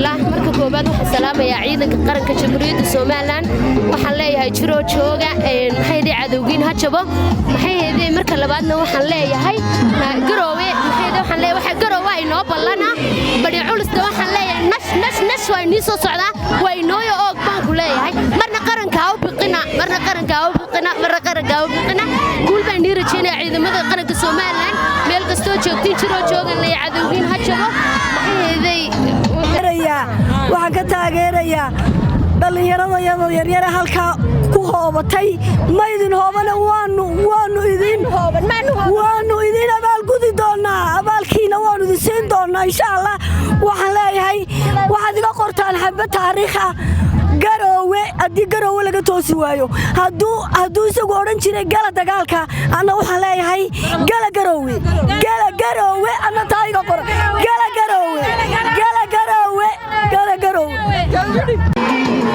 Marka koobaad waxaan salaamayaa ciidanka qaranka Jamhuuriyadda Somaliland. Waxaan leeyahay jiroo jooga, maxay cadowgiin ha jabo. Maxay heedee, marka labaadna waxaan leeyahay Garoowe, maxay waxaan leeyahay waxa Garoowe ay noo ballana bari culusta. Waxaan leeyahay nash nash nash, waa inii soo socdaa, waa inooyo oog baan ku leeyahay. Marna qaranka ha u biqina, marna qaranka ha u biqina, marna qaranka ha u biqina. Guul baan nii rajaynaya ciidamada qaranka Somaliland meel kastoo joogtiin. Jiroo joogan leeyahay, cadowgiin ha jabo. Maxay heeday, waxaan ka taageerayaa dhallinyarada yada yaryare halkaa ku hoobatay. Maydin hoobana, waannu idin abaalgudi doonnaa, abaalkiina waannu idin siin doonnaa, insha Allah. Waxaan leeyahay waxaad iga qortaan xabad taariikh ah: Garoowe haddii Garoowe laga toosi waayo, hadduu isagu odhan jiray gala dagaalka, anna waxaan leeyahay gala Garoowe, gala Garoowe. Anna taa iga qora: gala Garoowe, gala Garoowe, gala Garoowe.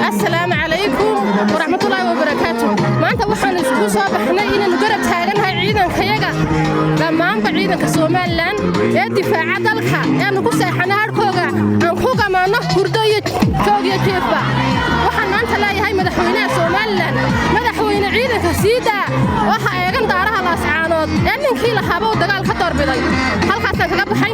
Assalaamu calaykum waraxmatullaahi wabarakaatu. Maanta waxaan isku soo baxnay inaannu garab taagannahay ciidankayaga, dhammaanba ciidanka Somaliland ee difaaca dalka, eeannu ku seexanno hadhkooga, aan ku gamaanno hurdo iyo joog iyo jiifba. Waxaan maanta leeyahay madaxweynaha Somaliland: madaxweyne, ciidanka sii daa oo ha eegan daaraha Laascaanood ee ninkii lahaaba uu dagaal ka doorbiday. Halkaasaan kaga baxay.